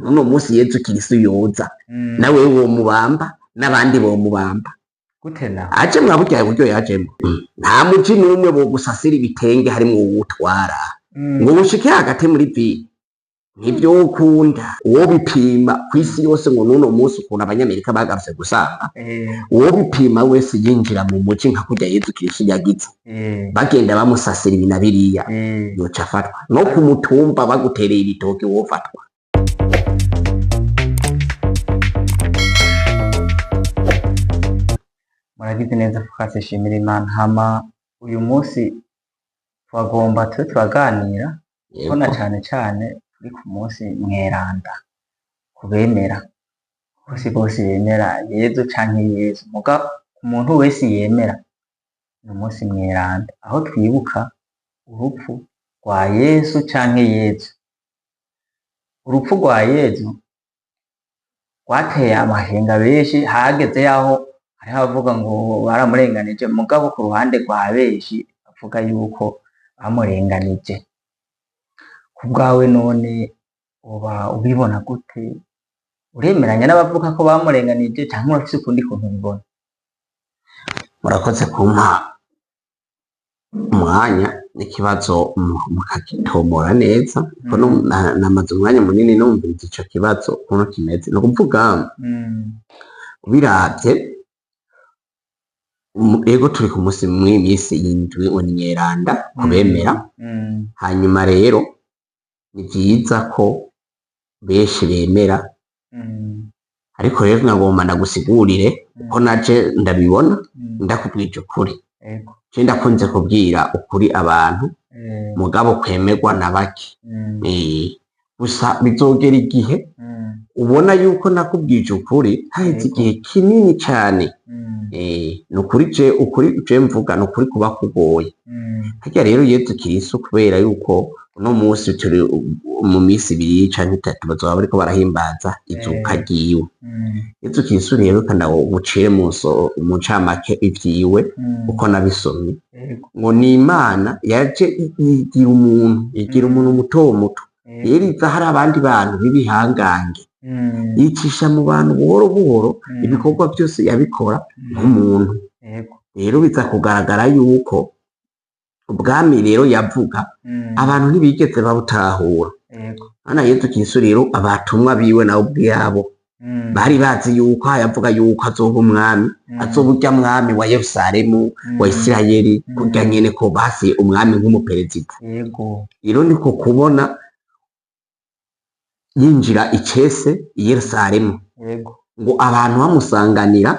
Uno munsi Yezu Kristo yoza, nawe womubamba n'abandi bomubamba. Gute na? Aje mwa burya buryo yajemo, nta muji n'umwe bogusasira ibitenge harimwo uwutwara ngo ushike hagati muri ville, ntivyokunda. Uwo bipima kw'isi yose ngo n'uno munsi ukuntu abanyamerika bagarutse gusamba, uwo bipima wese yinjira mu muji nka kurya Yezu Kristo yagize, bagenda bamusasira ibi na biriya, yoca afatwa. No ku mutumba bagutereye ibitoki wofatwa. Muragize neza Focus shimira Imana. Hama uyu munsi twagomba tube turaganira ko na cane cane turi ku munsi mweranda kubemera, kuko si bose bemera Yezu canke Yesu, muga umuntu wese yemera ni umunsi mweranda aho twibuka urupfu rwa Yesu canke Yezu. Urupfu rwa Yezu rwateye amakenga benshi, hageze yaho hariho abavuga ngo baramurenganije, mugabo ku ruhande rwa benshi bavuga yuko bamurenganije. Kubwawe none uba ubibona gute? Uremeranya n'abavuga ko bamurenganije canke urafise ukundi kuntu ubibona? Murakoze kumpa umwanya n'ikibazo mukagitomora neza, kuko namaze umwanya munini numviriza ico kibazo ukuntu kimeze. Ni ukuvuga, ubiravye, ego turi ku munsi mw'iminsi indwi ngo ni mweranda kubemera. Hanyuma rero ni vyiza ko benshi bemera, ariko rero nkagomba ndagusigurire uko naje ndabibona, ndakubwije ukuri. Je ndakunze kubwira ukuri abantu, mugabo kwemerwa na bake. Gusa bizogera igihe ubona yuko nakubwije ukuri haheze igihe kinini cane. Nukuri je ukuri je mvuga nukuri kuba kugoye. Harya rero Yezu Kristo, kubera yuko uno munsi turi mu minsi ibiri canke itatu bazoba bariko barahimbaza izuka ryiwe. Yezu Kristo rero reka ndagucire mu ncamake ivyiwe uko nabisomye. Ngo ni Imana yaje yigira umuntu, yigira umuntu muto muto. Rero iza hari abandi bantu b'ibihangange, yicisha mu bantu buhoro buhoro, ibikorwa byose yabikora nk'umuntu. Rero biza kugaragara yuko ubwami rero yavuga abantu ntibigeze babutahura. Hano Yezu Kristo rero abatumwa biwe nabo ubwabo bari bazi yuko yavuga yuko azoba umwami, azoba urya mwami wa Yerusalemu, wa Isirayeli, kurya nyene ko basi umwami nk'umuperezida. Rero niko kubona yinjira icese i Yerusalemu, ngo abantu bamusanganira,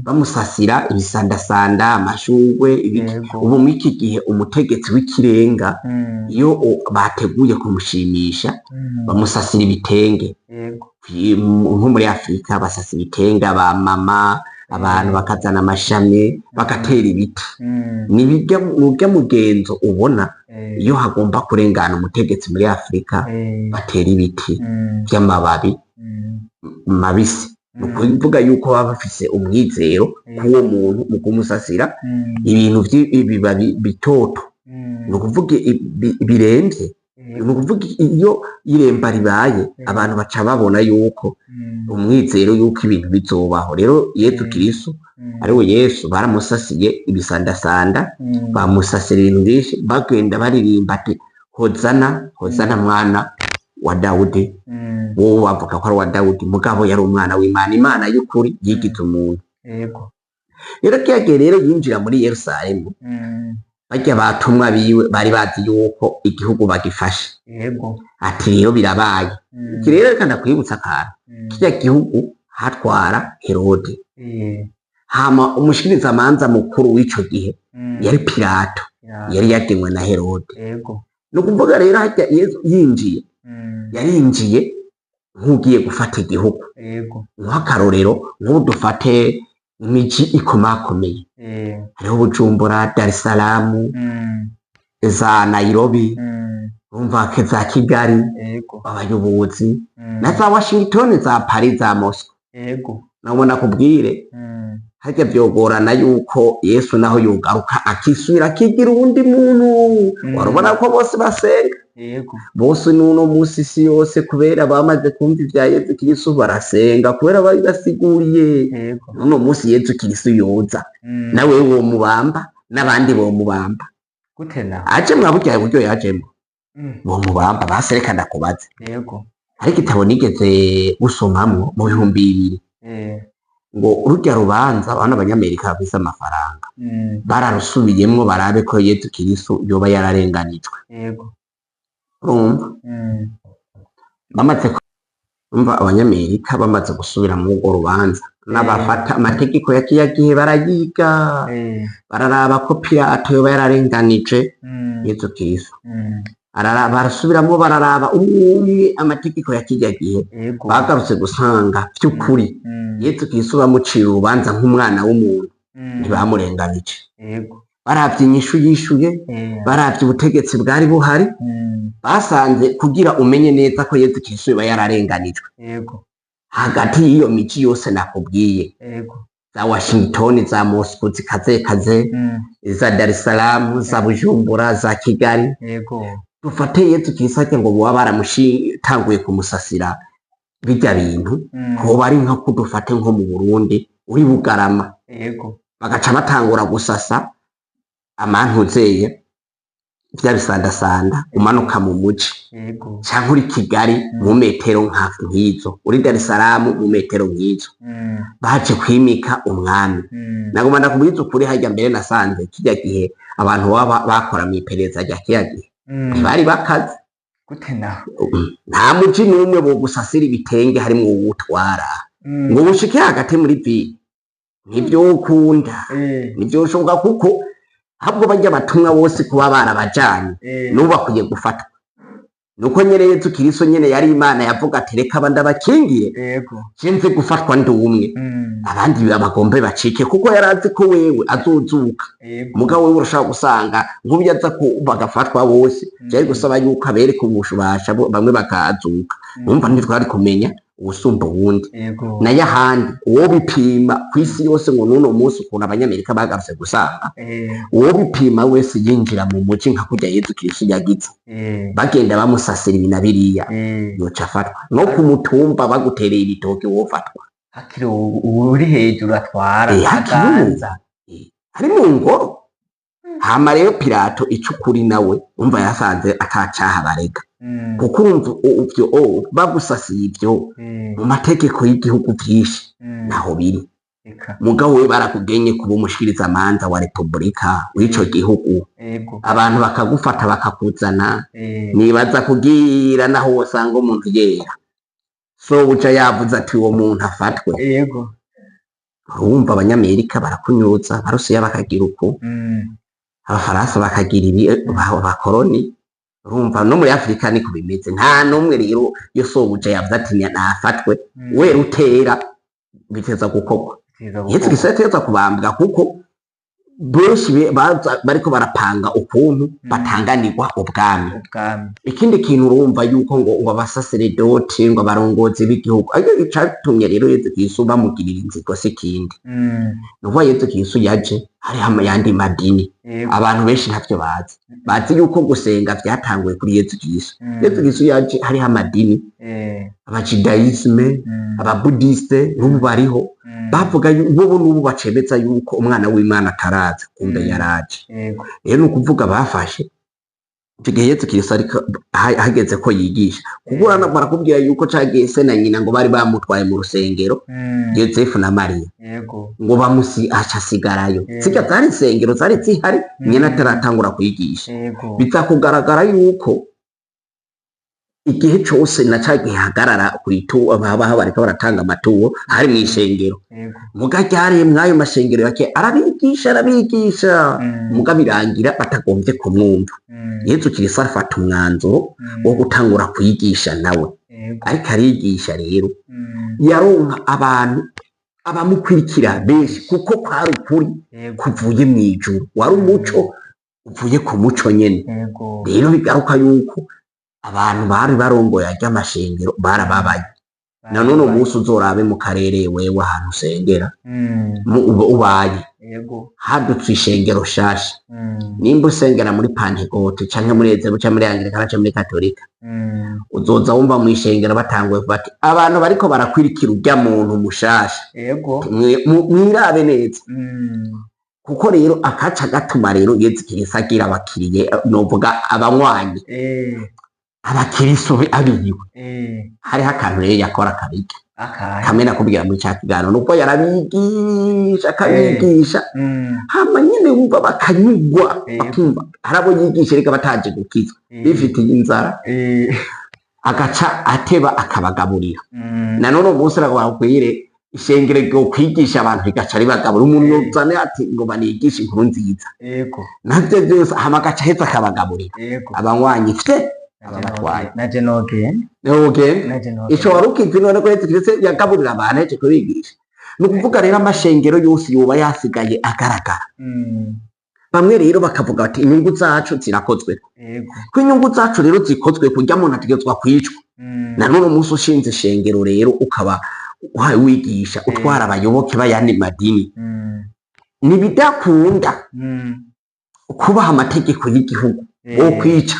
bamusasira ibisandasanda, amashurwe, ibiki. Ubu muri iki gihe umutegetsi w'ikirenga iyo bateguye kumushimisha, bamusasira ibitenge. Nko muri Afrika basasa ibitenge aba mama, abantu bakazana amashami, bagatera ibiti. Ni urya mugenzo ubona iyo hagomba kurengana umutegetsi muri Afrika, batera ibiti vy'amababi mabisi. Ni ukuvuga yuko baba bafise umwizero k'uwo muntu mu kumusasira ibintu vy'ibibabi bitoto. Ni ukuvuga biremvye. Ni ukuvuga iyo iremba ribaye, abantu baca babona yuko umwizero yuko ibintu bizobaho. Rero Yezu Kristo, ariwe Yesu, baramusasiye ibisandasanda, bamusasira ibintu vyinshi, bagenda baririmba ati Hozana, Hozana mwana wa Dawudi. Wowe bavuga ko ari uwa Dawudi, mugabo yari umwana w'Imana, Imana y'ukuri yigize umuntu. Rero kiriya gihe rero yinjira muri Yerusalemu, barya batumwa biwe bari bazi yuko igihugu bagifashe. Ati rero birabaye. Iki rero reka ndakwibutsa akantu. Kirya gihugu hatwara Herode. Hama umushikirizamanza mukuru w'ico gihe yari Pilato, yari yagenwe na Herode. Ni ukuvuga rero harya Yezu yinjiye, yarinjiye nk'ugiye gufata igihugu. Nk'akarorero, nk'ubu dufate imiji ikomakomeye. Hariho Bujumbura, Dar es Salaam, za Nairobi, urumva za Kigali, abayobozi, na za Washington, za Paris, za Moscow. Nabona kubwire, harya vyogorana yuko Yesu naho yogaruka akisubira akigira uwundi muntu. Warubona ko bose basenga. Yego. Bose n'uno munsi isi yose kubera bamaze kumva ivya Yezu Kristo barasenga kubera babibasiguriye. Yego. N'uno munsi Yezu Kristo yoza, nawe womubamba n'abandi bomubamba. Gute naho? Aje mwa burya buryo yajemo, bomubamba baserekana kubaze. Yego. Ariko igitabo nigeze gusomamwo mu 2000, ngo rurya rubanza bana abanyamerika bafise amafaranga, bararusubiyemwo barabe ko Yezu Kristo yoba yararenganijwe. Yego. Urumva, bamaze umva abanyamerika bamaze gusubira muri urwo rubanza n'abafata amategeko ya kiya gihe barayiga, bararaba ko Pilato yoba yararenganije Yezu Kristo. Barasubiramwo bararaba umwe amategeko ya kirya gihe, Yego. bagarutse gusanga vy'ukuri Yezu Kristo bamucira urubanza nk'umwana w'umuntu, ntibamurenganije. Yego. Baravye inyishu yishuye, baravye ubutegetsi bwari buhari, basanze kugira umenye neza ko Yezu Kristo yoba yararenganijwe, Yego. hagati y'iyo miji yose nakubwiye, Yego. za Washington, za Moscow zikazekaze, za Dar es Salaam, za Bujumbura, za Kigali, Yego. dufate Yezu Kristo ake ngo boba baramushitanguye kumusasira bijya bintu, hoba ari nka kudufate nko mu Burundi uri Bugarama, Yego. bagaca batangura gusasa amantuzeye vya bisandasanda umanuka mu muji, Yego. canke uri Kigali mu metero nk'izo, uri Dar es Salaam mu metero nk'izo, baje kwimika umwami. Nagomba ndakubwiza ukuri, harya mbere nasanze kirya gihe abantu baba bakora mw'iperereza rya kirya gihe ntibari bakaze. Gute naho? Nta muji n'umwe bogusasira ibitenge harimwo uwutwara ngo bushike hagati muri ville, ntivyokunda, ntivyoshoboka, kuko ahubwo barya abatumwa bose kuba barabajanye n'ubu bakwiye gufatwa. Nuko nyene Yezu Kristo nyene yari Imana yavuga ati reka aba ndabakingiye, Yego. je gufatwa ndi umwe, abandi bagombe bacike, kuko yarazi ko wewe azozuka. Yego. Mugabo wewe urashobora gusanga nk'ubu yaza ko bagafatwa bose, vyari gusaba yuko abereka ububasha bamwe bakazuka. Numva ntitwari kumenya uwusumba uwundi. Yego. Nayo ahandi uwo bipima kw'isi yose ngo n'uno munsi ukuntu abanyamerika bagarutse gusanga, uwo bipima wese yinjira mu muji nka kurya Yezu Kristo yagize, bagenda bamusasira ibi na biriya, yoca afatwa. No ku mutumba bagutereye ibitoki wofatwa. Hakiri uri hejuru atwara Hakiri aganza. Ari mu ngoro. Hama rero Pilato ico ukuri nawe umva yasanze atacaha barega, kuko urumva ivyo bagusasiye ivyo mu mategeko y'igihugu vyinshi naho biri. Eka. Mugabo we barakugenye kuba umushikirizamanza wa repubulika w'ico gihugu, Yego. abantu bakagufata bakakuzana, nibaza kugira naho wosanga umuntu yera so buca yavuze ati uwo muntu afatwe. Yego. Urumva abanyamerika barakunyuza, abarusiya bakagira uku, abafaransa bakagira ibi, abakoroni. Urumva no muri Afrika niko bimeze, nta n'umwe rero iyo sobuja yavuze ati nafatwe, we rutera biteza gukorwa. Biteza Yesu gukorwa. Kristo yateza kubambwa, kuko benshi bariko barapanga ukuntu batanganirwa ubwami. Ubwami. Ikindi kintu urumva yuko ngo abasaseredoti ngo abarongozi b'igihugu, ariko icatumye rero Yesu Kristo bamugirira inzigo si ikindi, nukuvuga Yesu Kristo yaje hariho ayandi madini. Yego. Abantu benshi ntavyo bazi, bazi yuko gusenga vyatanguye kuri Yesu Kristo. Yesu Kristo yaje hariho amadini, abajudayisme, ababudiste n'ubu bariho, bavuga bobo n'ubu bacemeza yuko umwana w'Imana ataraza, kumbe yaraje. Yego. Rero ni ukuvuga bafashe ico gihe Yesu Kristo ariko hageze ko yigisha, kuko barakubwira yuko cagiye se na nyina ngo bari bamutwaye mu rusengero, Yosefu na Mariya, Yego. ngo bamusi aca asigarayo. Zirya zari insengero zari zihari nyina ataratangura kwigisha. Yego. Biza kugaragara yuko igihe cose na ca gihe hagarara kwituwo baba bariko baratanga amaturo hari mw'ishengero. Yego. Muga ryari mw'ayo mashengero yake arabigisha arabigisha, muga birangira batagomvye kumwumva. Yezu Kristo afata umwanzuro wo gutangura kwigisha nawe. Yego. Ariko arigisha rero, yaronka abantu abamukurikira benshi, kuko kwari ukuri Yego. kuvuye mw'ijuru, wari umuco uvuye ku muco nyene. Yego. Rero bigaruka yuko abantu bari barongoye arya mashengero barababaye. Na none umunsi uzorabe mu karere wewe ahantu usengera, ubaye hadutse ishengero shasha, nimba usengera muri Pantekote canke muri Ezebu canke muri Anglikana canke muri Katolika, uzoza wumva mu ishengero batanguye bati abantu bariko barakwirikira urya muntu mushasha, mwirabe neza. Kuko rero akaca gatuma rero Yezu Kristo agira abakiriye, novuga abanywanyi, abakiristo abiwe. Hariho akantu rero yakora kabirya kamwe nakubwira muri ca kiganiro, nuko yarabigisha akabigisha, hama nyene wumva bakanyugwa, bakumva hari abo yigisha reka bataje gukizwa, bifitiye inzara, agaca ateba akabagaburira. Na none umunsi arakwire ishengero ryo kwigisha abantu rigaca ribagaburira umuntu, yozane ati ngo banigishe inkuru nziza, navyo vyose, hama agaca aheza akabagaburira abanywanyi fye ababatwaye. Naje nogenda. Okay. Naje nogenda. Ico wari ukizi none ko Yesu Kristo yagaburira abantu ahejeje kubigisha? Ni ukuvuga rero amashengero yose yoba yasigaye agaragara. Bamwe rero bakavuga bati inyungu zacu zirakozwe. Ko inyungu zacu rero zikozwe, kurya muntu ategerezwa kwicwa. Na none umunsi ushinze ishengero rero ukaba uhaye wigisha, utwara abayoboke b'ayandi madini, ntibidakunda kubaha amategeko y'igihugu wo kwica.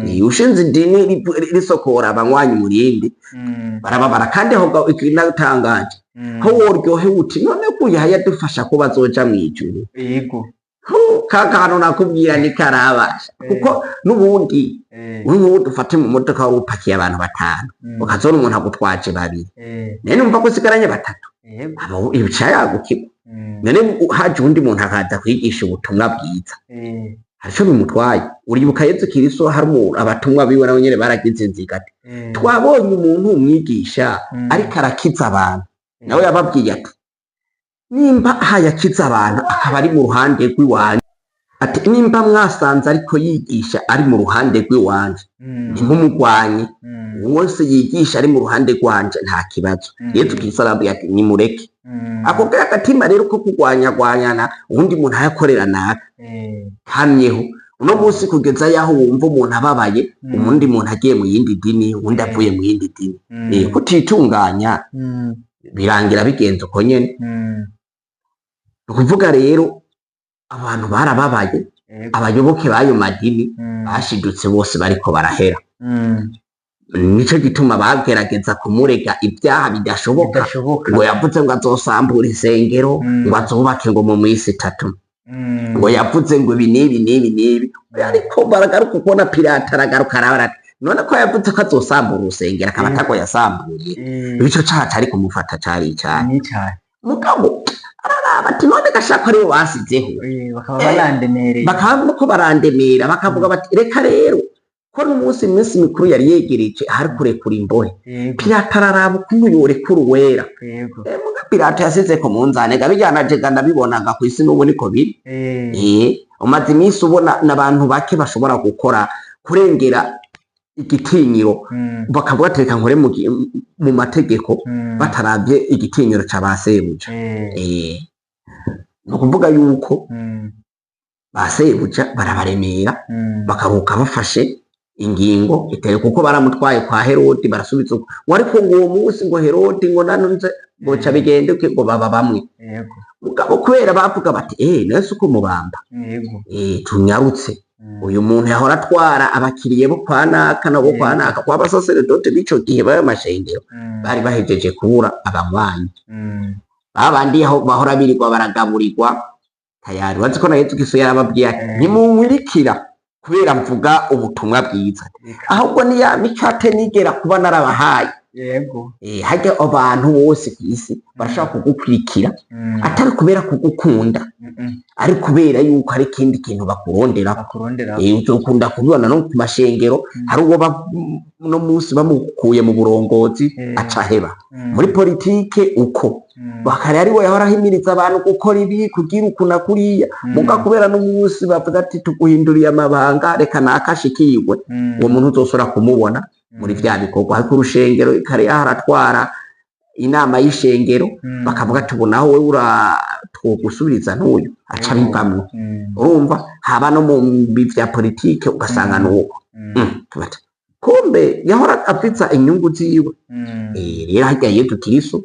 Iyo ushinze idini risokora abanywanyi mu rindi, barababara. Kandi aho ikinatangaje, ko woryohewe uti none kuyaha yadufasha ko bazoja mw'ijuru. Ka kantu nakubwira ni karabasha, kuko n'ubundi nk'ubu dufate mu modoka wari upakiye abantu batanu, ukazona umuntu agutwaje babiri, none numva ko usigaranye batatu, abo ibica yagukirwa. None haje uwundi muntu akaza kwigisha ubutumwa bwiza, hari ico bimutwaye? Uribuka Yezu Kristo, hari abatumwa biwe nabo nyene baragize inziga ati twabonye umuntu umwigisha ariko arakiza abantu. Nawe yababwiye ati nimba hayakiza abantu akaba ari mu ruhande rw'iwanje, ati nimba mwasanze ariko yigisha ari mu ruhande rw'iwanje, ntimumugwanye. Wose yigisha ari mu ruhande rwanje nta kibazo. Yezu Kristo arababwiye ati nimureke. Ako agatima rero ko kugwanyagwanyana uwundi muntu ayakorera naka kamyeho uno munsi, kugeza yaho wumva umuntu ababaye, uwundi muntu agiye mu yindi dini, uwundi avuye mu yindi dini. Kutitunganya birangira bigenze uko nyene. Ni ukuvuga rero abantu barababaye, abayoboke b'ayo madini bashidutse bose bariko barahera. Nico gituma bagerageza kumurega ibyaha bidashoboka, bidashoboka, ngo yavuze ngo azosambura insengero, ngo azubake ngo mu minsi 3, ngo yavuze ngo ibi n'ibi n'ibi n'ibi. Ariko baragaruka kubona Pilato aragaruka arabara ati none ko yavuze ko azosambura urusengero akaba atako yasambuye, ico caha cari kumufata cari icahe? Ni cane. Mugabo araraba ati none gashaka ariwe basizeho, Bakaba barandemereye. Bakaba ko barandemera, bakavuga bati reka rero ko n'umunsi iminsi mikuru yari yegereje, hari kurekura imbohe. Pilato araraba ukuntu yorekura uwera. Muga Pilato yasize ku munzane ga bijyana jega ndabibonaga ku isi n'ubu niko biri. Umaze iminsi ubona n'abantu bake bashobora gukora kurengera igitinyiro, bakavuga ati reka nkore mu mategeko, bataravye igitinyiro ca ba sebuja. Ni ukuvuga yuko ba sebuja barabaremera, bakaruka bafashe ingingo iteye, kuko baramutwaye kwa Herodi, barasubiza uko ngo ariko ngo uwo munsi ngo Herodi ngo nanunze ngo ca bigende ngo baba bamwe. Mugabo kubera bavuga bati nese uko mubamba, tunyarutse, uyu muntu yahora atwara abakiriye bo kwa naka nabo kwa naka kwa basaseredote b'ico gihe b'ayo mashengero, bari bahejeje kubura abanywanyi, babandi aho bahora birirwa baragaburirwa tayari. Bazi ko na Yezu Kristo yarababwiye ati ntimunkwirikira kubera mvuga ubutumwa bwiza, ahubwo ni ya mikate nigera kuba narabahaye. Harya abantu bose kw'isi barashobora kugukurikira, atari kubera kugukunda, ari kubera yuko hari ikindi kintu bakurondera. Bakurondera. Uzokunda kubibona no ku mashengero, hari uwo no munsi bamukuye mu burongozi, aca aheba. Muri politike uko bakare ari we yahora ahimiriza abantu gukora ibi, kugira uku na kuriya, muga kubera n'umunsi bavuga ati tuguhinduriye amabanga, reka nakashikirwe, uwo muntu uzosubira kumubona muri vya bikorwa. Ariko urushengero kare yaharatwara inama y'ishengero, bakavuga ati ubu naho wewe uratwogusubiriza n'uyu aca bivamwo. Urumva haba no mu vya politike ugasanga nuko. Kumbe yahora afitsa inyungu ziwe. Rero harya Yezu Kristo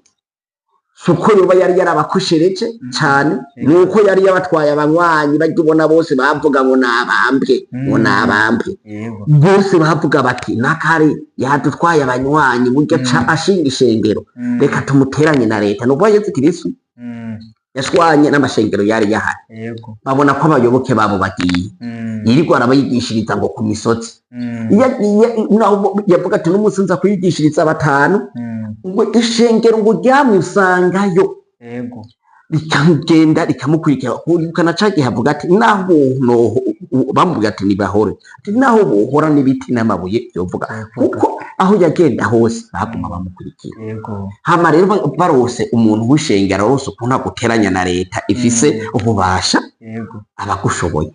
suko yoba yari yarabakoshereje cane, nuko yari yabatwaye abanywanyi barya ubona bose bavuga ngo nabambwe, ngo nabambwe. Bose bavuga bati nakare yadutwaye abanywanyi burya ca ashinga ishengero, reka tumuteranye na leta. Nuko Yezu Kristo yashwanye n'amashengero yari yahari, babona ko abayoboke babo bagiye, yirirwa arabayigishiriza ngo ku misozi. Iyo agiye naho yavuga ati n'umunsi nza kwigishiriza batanu, ngo ishengero ngo ryamusangayo, rikagenda rikamukurikira. Ukana ca gihe avuga ati naho bamubwira ati nibahore, ati naho bohora n'ibiti n'amabuye yovuga, kuko aho yagenda hose baguma bamukurikira. Hama rero barose umuntu w'ishengero arose ukuntu aguteranya na leta ifise ububasha, abagushoboye.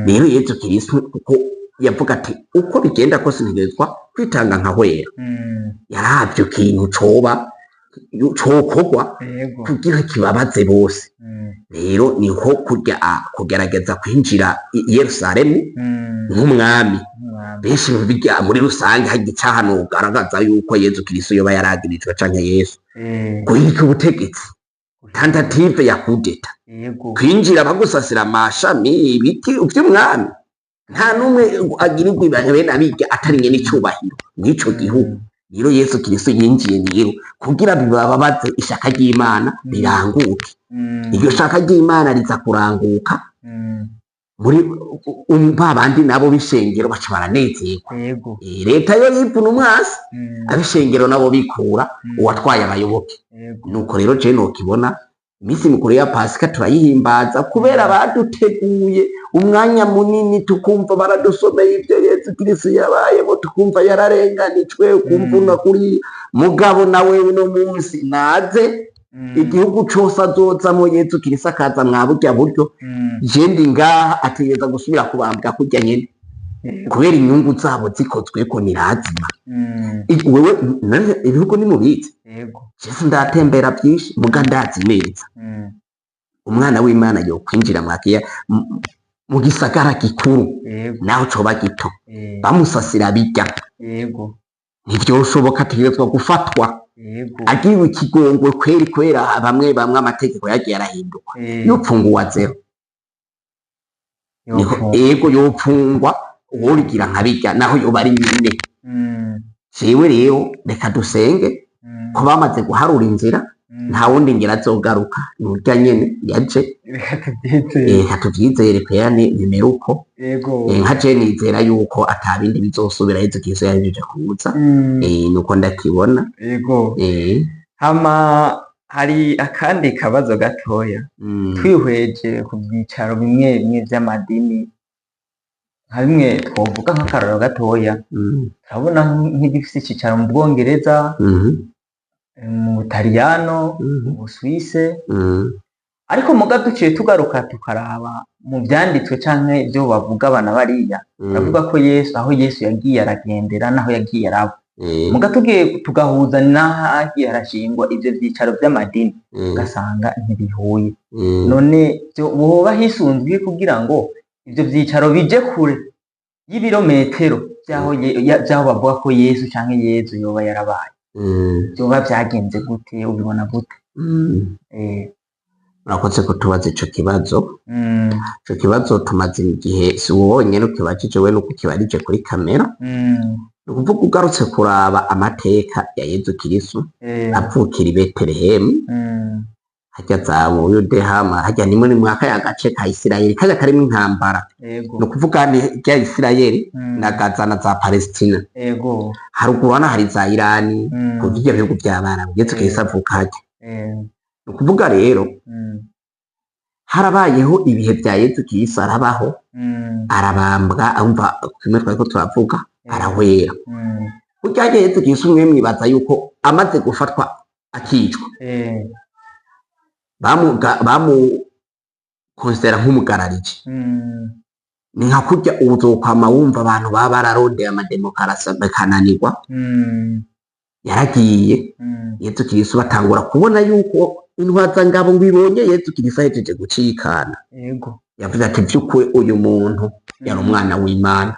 Rero Yezu Kristo kuko yavuga ati uko bigenda kose ntegerezwa kwitanga nkahwera, yaravye ikintu coba cokorwa kugira kibabaze bose. Rero niho kurya kugerageza kwinjira i Yerusalemu nk'umwami. Benshi bijya muri rusange hari icahano ugaragaza yuko Yezu Kristo yoba yaragirijwe canke Yesu guhirika ubutegetsi, tentative ya kudeta, kwinjira bagusasira amashami ibiti vy'umwami. Nta n'umwe agirirwa ibanga bene abiga atari nyene icubahiro mw'ico gihugu. Rero Yesu Kristo yinjiye rero kugira bibababaze ishaka ry'Imana riranguke. Iryo shaka ry'Imana riza kuranguka muri ba bandi nabo b'ishengero baca baranezerwa. Leta yo yivuna umwasi, ab'ishengero nabo bikura uwatwaye abayoboke. Nuko rero je nokibona iminsi mikuru ya Pasika turayihimbaza kubera baduteguye umwanya munini, tukumva baradusomeye ibyo Yesu Kristo yabayemo, tukumva yararenganijwe, ukumva una kuri mugabo nawe uno munsi naze igihugu cose azozamwo Yesu Kristo akaza mwa burya buryo, je ndi ngaha ategereza gusubira kubambwa kurya nyene, kubera inyungu zabo zikozweko nirazima. Wewe ibihugu nimubizi, jewe ndatembera byinshi muga ndazi neza umwana w'Imana yokwinjira mwakiya mu gisagara gikuru, naho coba gito, bamusasira bijya, ntivyoshoboka, ategerezwa gufatwa agiriwe ikigongwe kweri, kwera bamwe bamwe amategeko yagiye arahinduka, yopfungwa zero. Ego yopfungwa uworigira nkabirya naho yoba ari nyine. Jewe rero reka dusenge ko bamaze guharura inzira, nta wundi ngira azogaruka nurya nyene yaje. Reka tuvyizere kwera ni bimere uko. Nka je nizera yuko atabindi bizosubira Yezu Kristo yahejeje kuza. Nuko ndakibona. Hama hari akandi kabazo gatoya. Twihweje ku byicaro bimwe bimwe vy'amadini, nka bimwe twovuga nk'akarorero gatoya, turabona nk'igifise icicaro mu Bwongereza, mu Butaliyano, mu Busuwise, ariko muga duciye tugaruka tukaraba mu vyanditswe canke ivyo bavuga bana bariya, baravuga ko Yesu aho Yesu yagiye aragendera naho yagiye araba, muga tugiye tugahuza n'ahagiye harashingwa ivyo vyicaro vy'amadini, ugasanga ntibihuye. None hoba hisunzwe kugira ngo ivyo vyicaro bije kure y'ibirometero vy'aho bavuga ko Yesu canke Yezu yoba yarabaye, vyoba vyagenze gute? Ubibona gute? Murakoze kutubaza ico kibazo. Ico kibazo tumaze igihe, si wowe wonyene ukibajije, we nuko ukibarije kuri kamera. Ni ukuvuga ugarutse kuraba amateka ya Yezu Kristo avukira i Betelehemu, harya za mu Yudeha, harya ni muri mwaka gace ka Isirayeli karya karimwo intambara. Ni ukuvuga ni rya Isirayeli na Gaza na za Palestina, haruguru hano hari za Irani, kuva ivyo bihugu vy'Abarabu. Yezu Kristo avuka harya. Ni ukuvuga rero harabayeho ibihe vya Yezu Kristo arabaho, arabambwa, umva kimwe twariko turavuga, arahwera. Burya Yezu Kristo umwe mwibaza yuko amaze gufatwa akicwa, bamukonsidera nk'umugarariji. Ni nka kurya uzokwama wumva abantu baba bararondeye amademokarasi bakananirwa. Yaragiye Yezu Kristo batangura kubona yuko intwazangabo ngo ibonye Yezu Kristo ahejeje gucikana, yavuze ati vy'ukuri uyu muntu yari umwana w'Imana.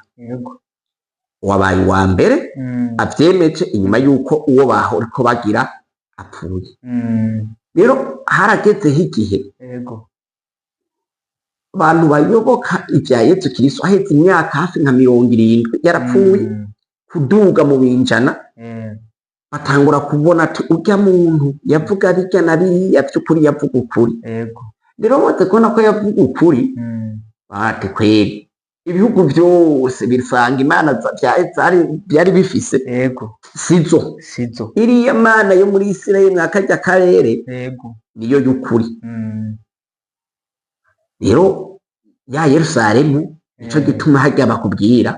Wabaye uwa mbere avyemeje inyuma y'uko uwo bahoriko bagira apfuye. Rero haragezeho igihe abantu bayoboka ivya Yezu Kristo aheze imyaka hafi nka 70 yarapfuye, kuduga mu binjana, batangura kubona ati urya muntu yavuga birya na biriya vy'ukuri yavuga ukuri. Rero bamaze kubona ko yavuga ukuri, bati kweri ibihugu vyose bisanga imana vyari bifise sizo. Sizo. Iriya mana yo muri Isirayeli mwa karya karere niyo y'ukuri. Rero ya Yerusalemu nico gituma harya bakubwira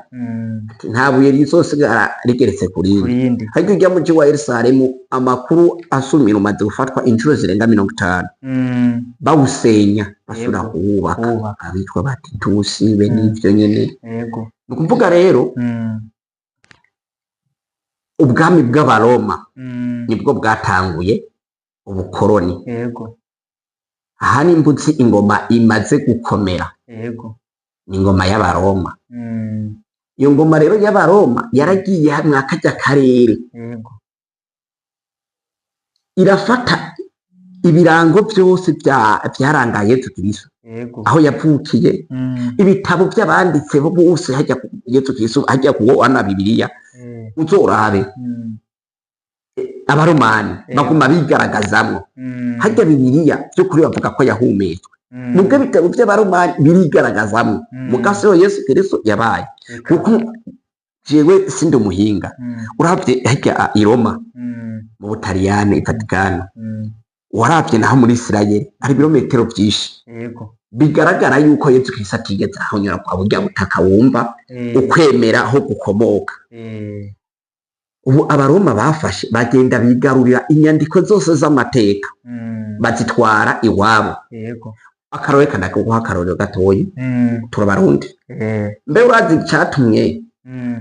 ati nta buye rizosigara rigeretse ku rindi. Kurindi. Harya urya muji wa Yerusalemu amakuru asumira umaze gufatwa inshuro zirenga 50, bawusenya basubira kuwubaka, Kuwubaka. abitwa ba Titusi be n'ivyo nyene. Ni ukuvuga rero ubwami bw'Abaroma nibwo bwatanguye ubukoroni. Aha nimbutse ingoma imaze gukomera ni ingoma y'Abaroma. Iyo ngoma rero y'Abaroma yaragiye mwa karya karere, irafata ibirango vyose vyaranga Yezu Kristo, aho yavukiye, ibitabo vy'abanditse bo bose hajya Yezu Kristo, hajya kuwo ana Bibiliya, uzorabe Abaromani baguma bigaragazamwo. Harya Bibiliya vy'ukuri bavuga ko yahumetswe, nubwo ibitabo vy'Abaromani birigaragazamwo, mugabo Yesu Kristo yabaye kuko jewe sindi umuhinga. Uravye harya i Roma, mu Butaliyani, i Vatikano, waravye naho muri Isirayeli hari ibirometero vyinshi bigaragara yuko Yesu Kristo atigeze ahonyora kwa burya butaka wumva ukwemera aho gukomoka. Ubu Abaroma bafashe bagenda bigarurira inyandiko zose z'amateka, bazitwara iwabo. Akarore kanaguha akarorero gatoyi, turabarundi. Mbe urazi icatumye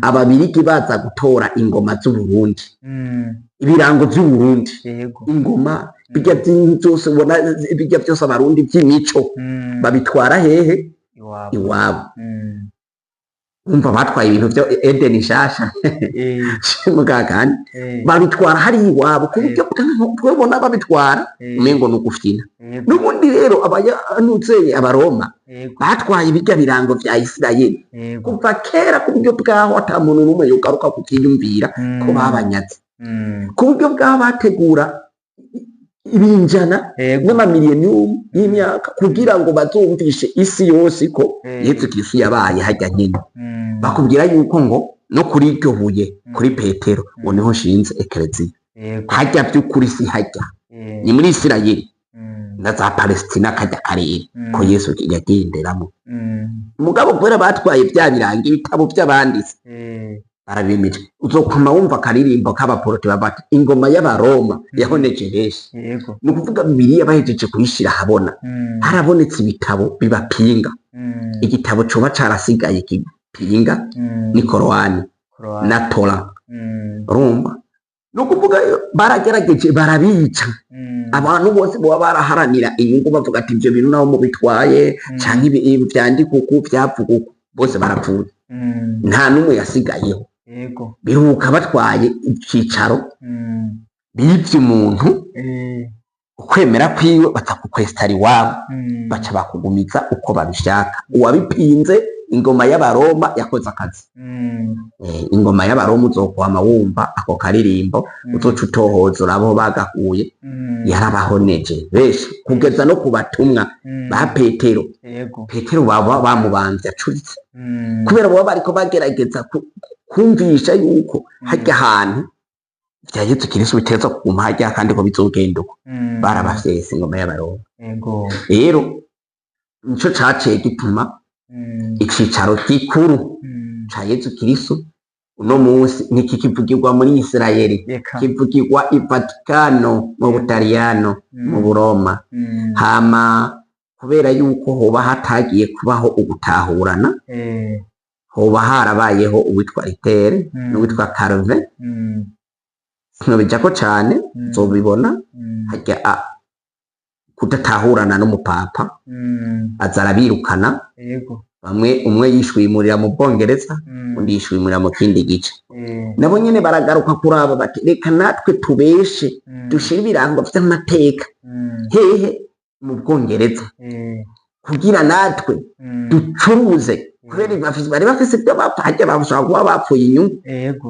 Ababirigi baza gutora ingoma z'Uburundi, ibirango vy'Uburundi, ingoma bijya byose ubona, bijya byose Abarundi by'imico, babitwara hehe? Iwabo. Iwabo. Umva batwaye ibintu vyo Edeni nshasha mugagani, babitwara hari iwabo ku buryo twebona babitwara umengo ni ugufyina. N'ubundi rero abayanutse Abaroma batwaye ibijya birango vya Isirayeli kuva kera, ku buryo bwaho ata muntu n'umwe yogaruka kuvyiyumvira ko babanyaze, ku buryo bwaho bategura ibinjana n'amamiliyoni y'imyaka kugira ngo bazumvishe isi yose ko Yesu Kristo yabaye harya nyene. Bakubwira yuko ngo no kuri iryo buye, kuri Petero, ngo niho nshinze ekereziya. Harya vy'ukuri si harya, ni muri Isirayeli na za Palestina, karya karere ko Yesu yagenderamo. Mugabo kubera batwaye vya biranga, ibitabo vy'abanditse barabimeje, uzokuma wumva akaririmbo k'abaporote bati ingoma y'Abaroma yahoneje benshi. Ni ukuvuga Bibiliya bahejeje kuyishira ahabona, harabonetse ibitabo bibapinga. Igitabo coba carasigaye kipinga ni Korowani na Tora. Urumva ni ukuvuga baragerageje barabica. Abantu bose boba baraharanira inyungu bavuga ati ivyo bintu naho mubitwaye, canke ibi vyandikwa uku, vyavuga uku, bose barapfuye, nta n'umwe yasigayeho. Biruka batwaye icicaro, bivye umuntu ukwemera kwiwe, batakukwesitara iwabo, baca bakugumiza uko babishaka. Uwabipinze, ingoma y'Abaroma yakoze akazi. Ingoma y'Abaroma uzokwama wumva ako karirimbo, uzoca utohoza urabe bagahuye. Yarabahoneje benshi kugeza no ku batumwa ba Petero. Petero baba bamubamvye acuritse, kubera baba bariko bagerageza kumvisha yuko harya hantu vya Yesu Kristo biteza kuguma harya kandi ko bizogenda uko. Barabafyese ingoma y'Abaroma. Rero nico caciye gituma icicaro gikuru ca Yesu Kristo uno munsi ntikikivugirwa muri Isirayeli, kivugirwa i Vatikano mu Butaliyano, mu Buroma. Hama kubera yuko hoba hatagiye kubaho ugutahurana, hoba harabayeho uwitwa Luther n'uwitwa Calvin. Sinobijako cane, nzobibona harya kudatahurana n'umupapa, aza arabirukana. Bamwe, umwe yishwimurira mu Bwongereza, undi yishwimurira mu kindi gice. Nabo nyene baragaruka kuraba bati reka natwe tubeshe, dushire ibirango vy'amateka hehe? Mu Bwongereza, kugira natwe ducuruze, kubera bari bafise ibyo bapfa, harya bashobora kuba bapfuye inyungu.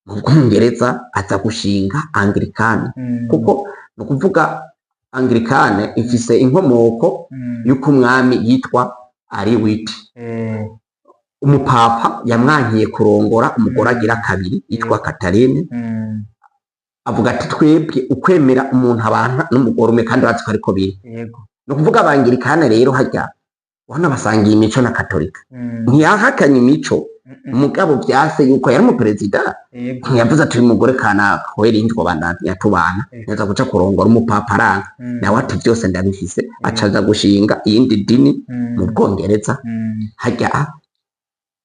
Mu Bwongereza aza gushinga Anglikane, kuko ni ukuvuga Anglikane ifise inkomoko y'uko umwami yitwa Ariwiti. Umupapa yamwankiye kurongora umugore agira kabiri yitwa Katarine. Avuga ati twebwe ukwemera umuntu abana n'umugore umwe, kandi bazi ko ariko biri. Ni ukuvuga Abangirikane rero harya ubona basangiye imico na Katolika. Ntiyahakanye imico, mugabo vyase yuko yari umuperezida. Ntiyavuze ati uyu mugore kanaka we rindi twobandanya tubana, neza kuca kurongora umupapa aranga. Nawe ati byose ndabifise, acaza gushinga iyindi dini mu Bwongereza. Harya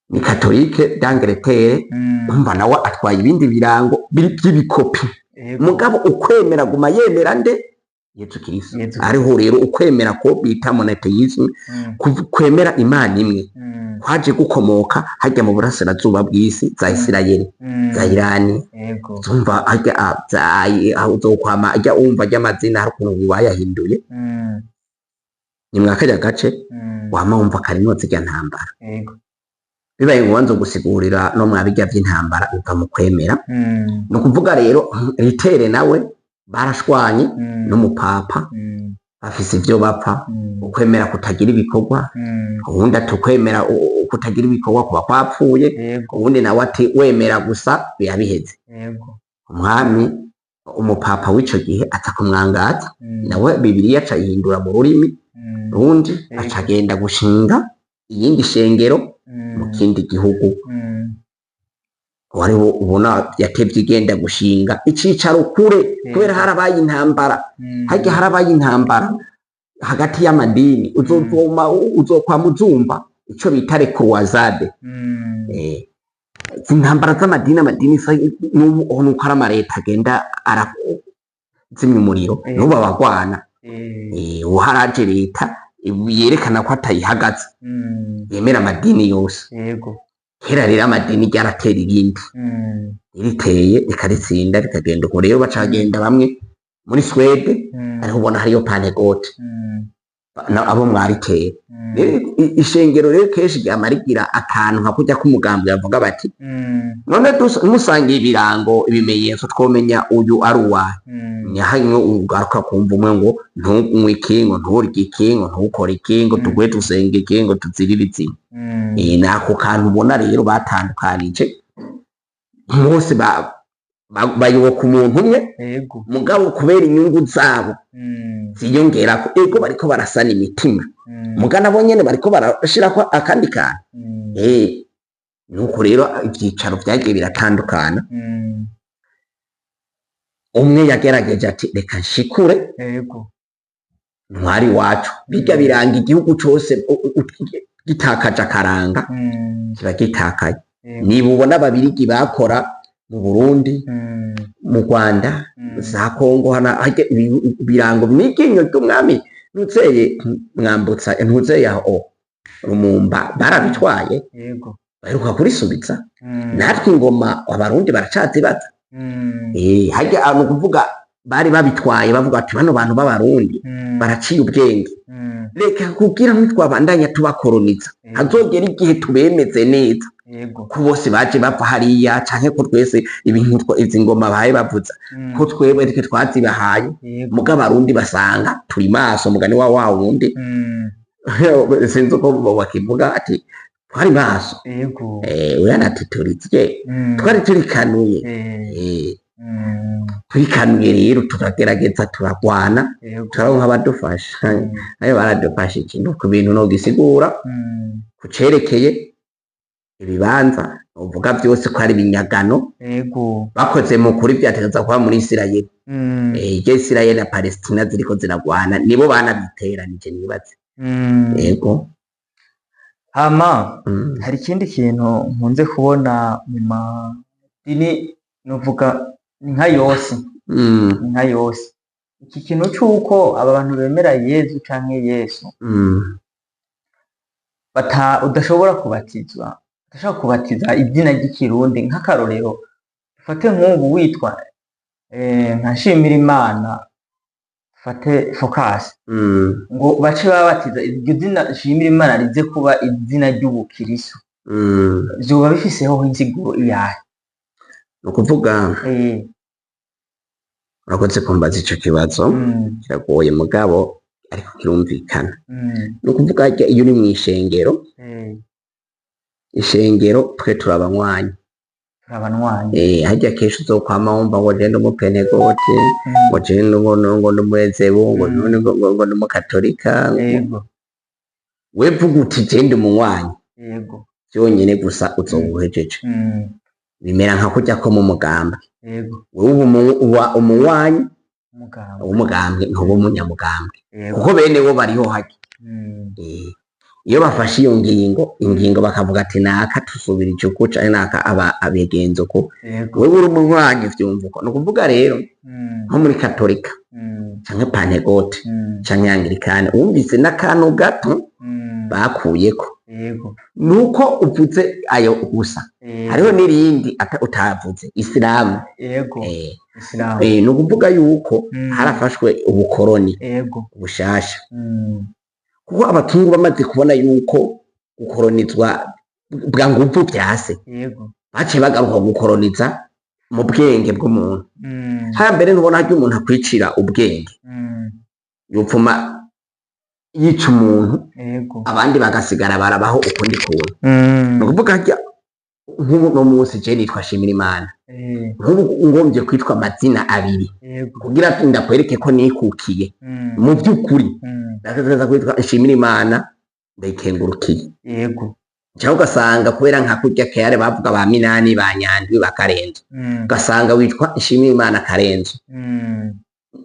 ni Catholique d'Angleterre. Umva nawe atwaye ibindi birango vy'ibikopi, mugabo ukwemera guma yemera nde? Yesu Kristo. Yezu. Ariho rero ukwemera ko bita monothéisme, kwemera Imana imwe, kwaje gukomoka harya mu burasirazuba bw'isi, za Isirayeli, za Irani. Zumva harya aho uzokwama ajya wumva ajya amazina hari ukuntu bayahinduye. Ni mwa karya gace wama wumva karimwo zirya ntambara. Bibaye ngombwa nzogusigurira no mwa birya vy'intambara biva mu kwemera. Ni ukuvuga rero Ritere nawe barashwanye n'umupapa, bafise ivyo bapfa, ukwemera kutagira ibikorwa. Uwundi ati ukwemera kutagira ibikorwa kuba kwapfuye. Uwundi nawe ati wemera gusa biba biheze. Umwami, umupapa w'ico gihe aza kumwangaza. Nawe Bibiliya aca ayihindura mu rurimi rundi. Aca agenda gushinga iyindi shengero mu kindi gihugu. Wariho ubona yatevye igenda gushinga icicaro kure, kubera harabaye intambara. Harya harabaye intambara hagati y'amadini, uzovoma uzokwama uzumva ico bita les croisades. Intambara z'amadini, amadini n'ubu nuko ari amareta agenda arazimya umuriro. N'ubu abagwana, uharaje leta yerekana ko atayihagaze, yemera amadini yose. Kera rero amadini ryaratera irindi, riteye rikaritsinda, rikagenda uko. Rero bacagenda bamwe muri Swede, ariho ubona hariyo Pentecôte, abo mwariteye. Rero ishengero rero kenshi ryama rigira akantu nka kurya k'umugambi, bavuga bati none musangiye ibirango, ibimenyetso, twomenya uyu ari uwahe? Ni ugaruka kumva umwe ngo ntunywe iki, ngo nturye iki, ngo ntukore iki, ngo tuguhe dusenga iki, ngo tuzirire izina. Nako kantu ubona rero batandukanije bose bayoboka umuntu umwe, mugabo kubera inyungu zabo ziyongerako, ego bariko barasana imitima, muga nabo nyene bariko barashirako akandi kantu. Nuko rero ivyicaro vyagiye biratandukana. Umwe yagerageje ati reka nshikure ntwari wacu bijya biranga igihugu cose, gitakaje akaranga, kiba gitakaye. Niba ubona Ababirigi bakora mu Burundi, mu Rwanda, za Kongo, hana harya ibirango n'iryinyo ry'umwami ntuzeye Mwambutsa, ntuzeye aho Rumumba, barabitwaye. Baheruka kurisubiza. Natwe ingoma Abarundi baracazibaza. Harya ni ukuvuga bari babitwaye bavuga ati bano bantu b'Abarundi baraciye ubwenge, reka kugira ntitwabandanya tubakoroniza, hazogera igihe tubemeze neza ko bose baje bava hariya, canke ko twese ibintu izi ngoma bahaye bavuza, ko twebwe twe twazibahaye. Muga Abarundi basanga turi maso, mugani wa wa wundi, sinzi uko bakivuga, ati twari maso. Uriya ati turizye, twari turikanuye. Turikanuye rero, turagerageza, turagwana, turaronka abadufasha. Ayo baradufashije nuko ibintu nogisigura kucerekeye ibibanza uvuga byose ko ari ibinyagano bakoze mu kuri vyategeza kuba muri Isirayeli. Iryo Isirayeli na Palestina ziriko ziragwana, nibo banabiteranije nibaze. Yego. Hama hari ikindi kintu nkunze kubona mu madini, novuga ni nka yose, ni nka yose, iki kintu c'uko aba bantu bemera Yezu canke Yesu Udashobora kubatizwa, udashobora kubatiza izina ry'ikirundi. Nk'akarorero, dufate nk'ubu witwa nka Nshimirimana, dufate Focus, ngo bace babatiza iryo zina Nshimirimana rize kuba izina ry'ubukirisu, vyoba bifiseho insiguro iyahe? Ni ukuvuga, urakoze kumbaza ico kibazo. Kiragoye, mugabo ariko kirumvikana. Ni ukuvuga, harya iyo uri mw'ishengero, ishengero twe turabanywanyi. Turabanywanyi. Harya kenshi uzokwama wumva ngo je ndi umupentekote, ngo je ngo ndi umurezebu, ngo ngo ndi umukatolika. We vuga uti je ndi umunywanyi vyonyene gusa, uzoba uhejeje. Bimera nka kurya ko mu mugambwe. Wewe uba umunywanyi umugambwe w'umugambwe, ntuba umunyamugambwe, kuko bene bo bariho harya. Iyo bafashe iyo ingingo bakavuga ati naka tusubirije uku canke naka aba abigenza uku, wewe uri umunywanyi vyumva uko. Ni ukuvuga rero, nko muri katolika canke pantekote canke anglikane, wumvise n'akantu gato bakuyeko, nuko uvuze ayo gusa, hariho n'irindi utavuze, isilamu. Isilamu. Ni ukuvuga yuko harafashwe ubukoroni bushasha, kuko abazungu bamaze kubona yuko gukoronizwa bwa nguvu vyase, baciye bagaruka gukoroniza mu bwenge bw'umuntu. Haya mbere ntubona harya umuntu akwicira ubwenge, yopfuma yica umuntu, abandi bagasigara barabaho ukundi kuntu. Ni ukuvuga harya nk'ubu no munsi je nitwa Shimirimana, nk'ubu ngomvye kwitwa amazina abiri kugira ndakwereke ko nikukiye mu by'ukuri, ndategereza kwitwa Nshimirimana Ndayikengurukiye. Cyangwa ugasanga kubera nka kurya kare bavuga ba Minani, ba Nyandwi, ba Karenzo, ugasanga witwa Nshimirimana Karenzo,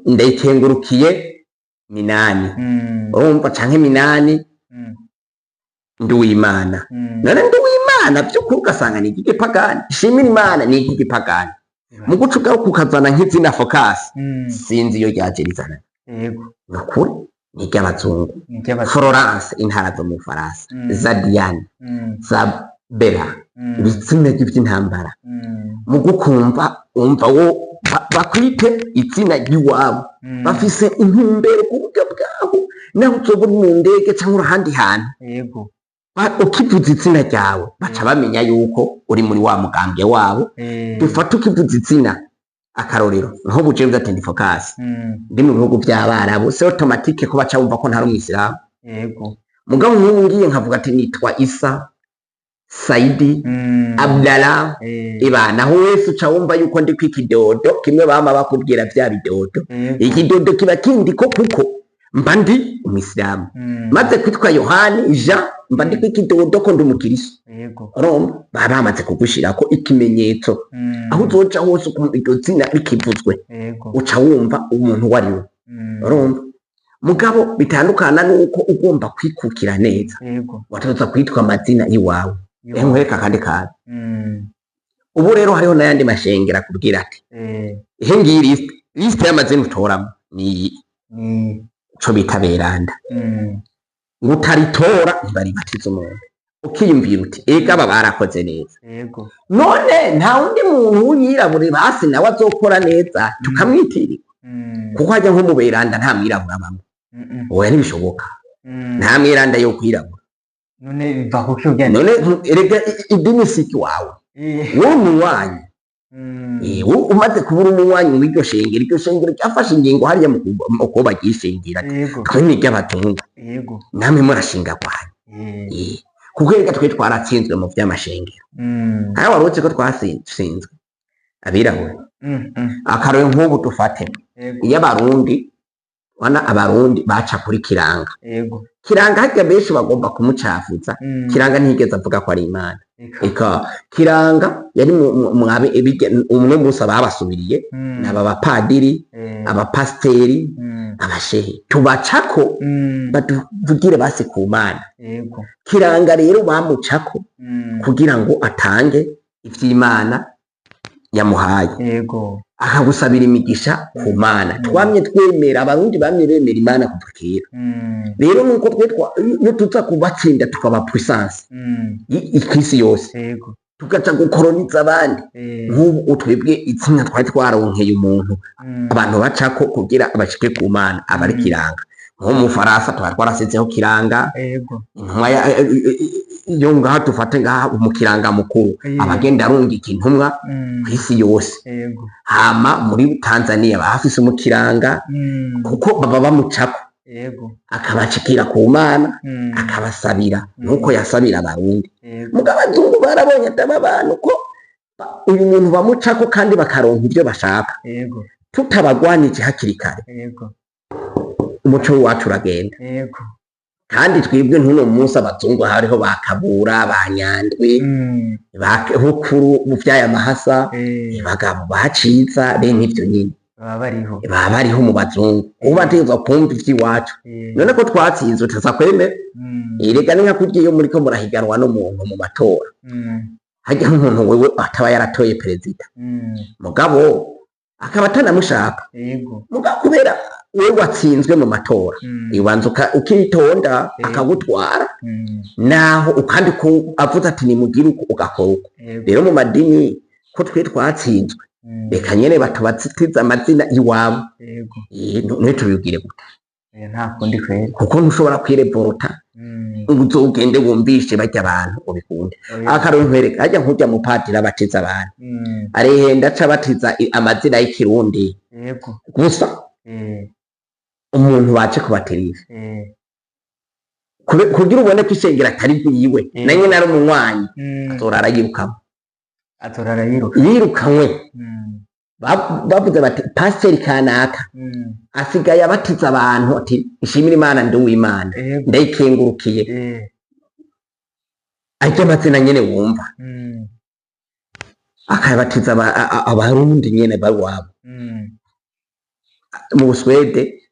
Ndayikengurukiye Minani, urumva, canke Minani Nduwimana. None Nduwimana by'ukuri ugasanga ni igipagani, Nshimirimana ni igipagani. Mu guca ugaruka ukazana nk'izina Focus, sinzi iyo ryaje rizana. Ni ukuri ni iry'abazungu. Ni iry'abazungu. Florence, intara zo mu Bufaransa, za Diane, za Bera, ibitsina by'intambara. Mu gukumva umva wo bakwite izina ry'iwabo, bafise intumbero ku buryo bwabo, naho uzoba uri mu ndege cyangwa uri ahandi hantu, ukivuza izina ryawe baca bamenya yuko uri muri wa mugambwe wabo. Dufate ukivuza izina, akarorero nko buje ati ndi Focus, ndi mu bihugu by'abarabu, c'est automatique ko baca bumva ko ntari umwisilamu. Mugabo nk'ubu ngiye nkavuga ati nitwa Isa Saidi Abdallah, ibana aho wese uca wumva yuko ndi kw'ikidodo kimwe bama bakubwira vya bidodo. Ikidodo kiba kindi ko kuko mba ndi umwisilamu. Maze kwitwa Yohani, Jean, mba ndi kw'ikidodo ko ndi umukiristo. Urumva baba bamaze kugushirako ikimenyetso, aho uzoca hose ukumva iryo zina rikivuzwe, uca wumva umuntu uwo ari we. Urumva, mugabo bitandukana nuko ugomba kwikukira neza, watoza kwitwa amazina y'iwawe. Nkwereka akandi kantu. Ubu rero hariho n'ayandi mashengero akubwira ati ihe ngiyi liste y'amazina utoramo ni iyi, Ni co bita beranda, ngo utaritora ntibaribatiza umuntu. Ukiyumvira uti ega aba barakoze neza, none nta wundi muntu w'umwirabure basi nawe azokora neza tukamwitirira? Kuko hajya nko mu beranda nta mwirabura abamwe. Oya, ntibishoboka. Nta mwiranda yo kwirabura. None biva kuki ugenda? None erega idini si iwawe, wowe umunywanyi. Wowe umaze kubura umunywanyi w'iryo shengero, iryo shengero ryafashe ingingo hariya mu kuba ryishingira, twe ni iry'abazungu, namwe murashinga kwanyu. Kuko erega twe twaratsinzwe mu vy'amashengero. Hariya wari uzi ko twatsinzwe abirabura? Akarore nk'ubu dufate, iyo abarundi wana abarundi baca kuri Kiranga. Kiranga harya benshi bagomba kumucafuza. Kiranga ntiyigeze avuga ko ari Imana. Eka, Kiranga yari mwabe umwe musi ababasubiriye, n'aba bapadiri, abapasiteri, abashehe tubacako, batuvugire basi ku Mana. Kiranga rero bamucako kugira ngo atange ivy'Imana yamuhaye. Akagusabira imigisha ku Mana. Twamye twemera, Abarundi bamye bemera Imana kuva kera. Rero nuko twe iyo tuza kubatsinda tukaba puissance kw'isi yose, tugaca gukoroniza abandi. Nk'ubu twebwe izina twari twaronkeye umuntu abantu bacako kugira bashike ku Mana aba ari kiranga. Nko mu Faransa twari twarasizeho kiranga, intumwa yo ngaha, dufate ngaha mu kiranga mukuru, abagenda arungika intumwa kw'isi yose. Hama muri Tanzania bahafise umukiranga, kuko baba bamucako, akabashikira ku Mana, akabasabira nkuko yasabira Abarundi. Mugabo abazungu barabonye ataba abantu ko uyu muntu bamucako kandi bakaronka ivyo bashaka, tutabagwanije hakiri kare, umuco wacu uragenda. Kandi twebwe ntuno munsi abazungu hariho bakabura ba Nyandwi, ba Bukuru mu vyaya mahasa, bagabo baciza bene ivyo nyine. Baba bariho. Baba bariho mu bazungu, ubu bategerezwa kumva ivy'iwacu. None ko twatsinzwe tuza kwemera? Erega ni nka kurya iyo muriko murahiganwa n'umuntu mu matora, harya nk'umuntu wewe ataba yaratoye perezida, mugabo akaba atanamushaka, mugabo kubera wewe watsinzwe mu matora, ubanza ukitonda, akagutwara, naho ukandi ko avuze ati nimugire uko, ugakora uko. Rero mu madini ko twe twatsinzwe, reka nyene batubatize amazina iwabo. None tubibwire gute? Nta kundi kweri. Kuko ntushobora kwireporota ngo uzogende wumvishe barya abantu ubikunde. Akarorero nkwereka, harya nkurya mupadiri abatiza abantu, arihenda aca abatiza amazina y'ikirundi gusa, umuntu baje kubatirisha, kugira ubone ko ishengero atari ryiwe, na nyene ari umunywanyi, azorara yirukamo. Azorara yiruka. Yirukanywe. Bavuze bati pasiteri kanaka asigaye abatiza abantu ati nshimire Imana, ndi uw'Imana, ndayikengurukiye, arya amazina nyene wumva, akayabatiza Abarundi nyene bawabo. Mu Buswede